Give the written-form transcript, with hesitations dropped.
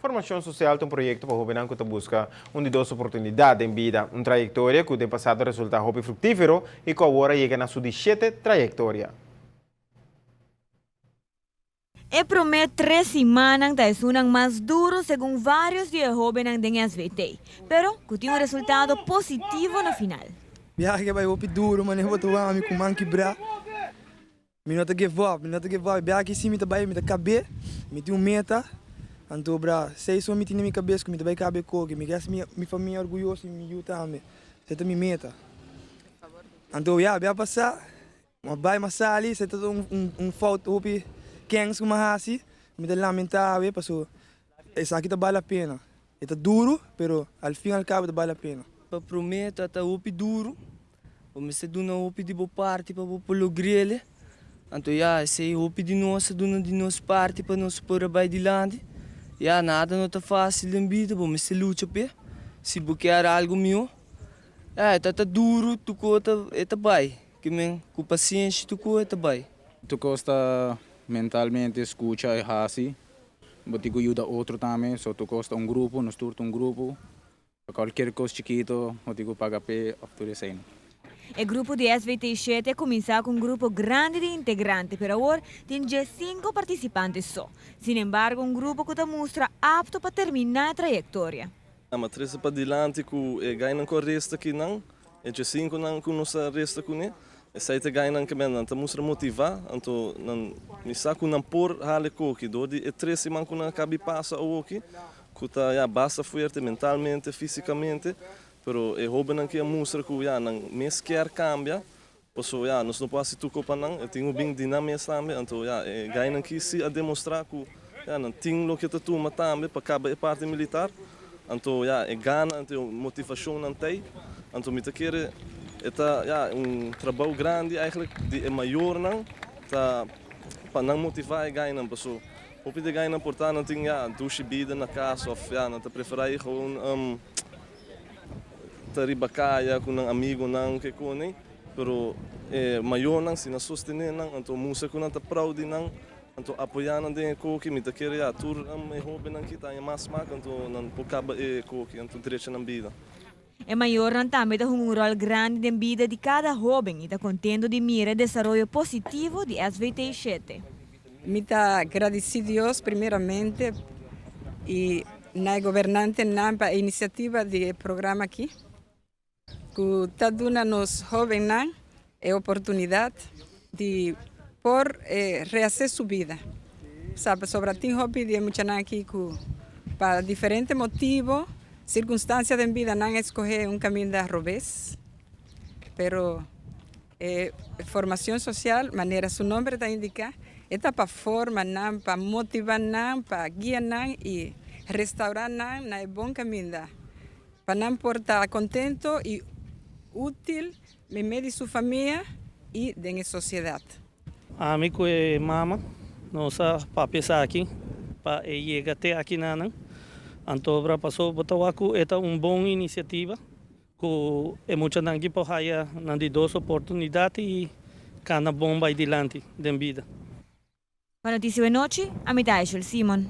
Formacion Social ta un proyecto pa hobennan cu ta busca un di dos oportunidad den bida, un trayectoria cu den pasado a resulta hopi fructifero y cu awor a yega na su di shete trayectoria. E prome tres simannan ta esunnan mas duro segun varios di e hobennan den SVT, pero cu tin un resultado positivo na final. Biahe ke bai hopi duro manera bo ta wak mi ku man kibrá. Mi no ta give up, mi no ta give up. Biaha ki si mi ta bai mi ta kab'é, mi tin un meta. Anto bra, seis ora mi tin den mi kabes ku mi ta bai kabe koke. Mi ke hasi mi famia orguyoso i mi yu tambe. Esei ta mi meta. Anto ya, biaha pasá. M'a bai m'a sali, esei ta un fout hopi kens ku m'a hasi, mi ta lamentá awe paso esaki ta bal la pena. E ta duru, pero al fin al kabo ta bal la pena. Pa promé ta ta hopi duru, bo mester duna hopi di bo parti pa bo por logr'el. Anto ya, esei hopi di nos a duna di nos parti pa nos por a bai dilanti. Ya, nada no ta fásil den bida, bo mester lucha p'e si bo kier algu mihó. Ya, e ta ta duru, tuko ta e ta bai. Ki men ku pasienshi tu ku e ta bai. Tu kos ta mentalmente skucha i hasi, bo tin ku yuda otro tambe, so tu kos ta un grupo, nos tur ta un grupo, pa kualkier kos chikito bo tin ku paga p'e òf tur esei. E grupo di SVT shete a kuminsá ku un grupo grandi di integrante, pero awor tin diesinko partisipante so. Sin embargo, un grupo ku ta mustra apto pa terminá e trayektoria. Ama trese padilanti ku e gainan ku a resta kinan, e djesinkunan ku nos a resta kuné, esei ta e gainan ku nan ta mustra motivá, anto nan mi sa ku nan por hala e koki dor di e tres siman ku nan a kabi pasa awoki, ku ta ya basta fuerte mentalmente, físikamente, pero e hóbennan ki a mustra ku ya nan mes kier kambia, Paso ya, nos no por hasi tur ko pa nan, e tin ku bin di nan mes tambe, anto ya, e gainan ki si a demostrá ku ya nan tin loke ta tuma tambe pa kaba e parti militar, anto ya, e gana anto e motivashon nan t'ei, anto mi ta kere e ta ya un trabou grandi eigenlijk di e mayornan ta pa nan motivá e gainan, paso hopi di e gainan por ta nan tin ya dushi bida na kas òf ya nan ta preferá e gewoon. Ta riba kaya ku nan amigonan ke kone, pero e mayornan si nan sostené nan, anto mustra ku nan ta proud di nan, anto apoyá nan den e koki, mi ta kere ya tur e hóbennan ki ta haña mas smak, anto nan por kaba e koki, anto drecha nan bida. E mayornan tambe ta hunga un ròl grandi den bida di kada hóben i ta kontento di mira e desaroyo positivo di SVT shete. Mi ta gradisí Dios primeramente i na e gobernantenan pa e inisiativa di e programa aki ku ta duna nos hóbennan e oportunidat di por rehasé su bida. Sa pasobra tin hopi di e muchanan aki ku pa diferente motibu, sirkunstansia den bida nan a eskohé un kaminda robes, pero E formacion social, manera su nomber ta indica, e ta pa forma nan, pa motiva nan, pa guia nan y restaura nan na e bon caminda, pa nan por ta contento y util meimei di su famia y den e sociedad. Ami ku e mama nos a papia esaki pa e yega te akinanan. Anto obra paso bo ta wak ku e ta un bon inisiativa. Ku e muchanan ki por haya nan di dos oportunidat i kana bon bai dilanti den bida. Pa Noticia Wenochi, ami ta Aishel Simon.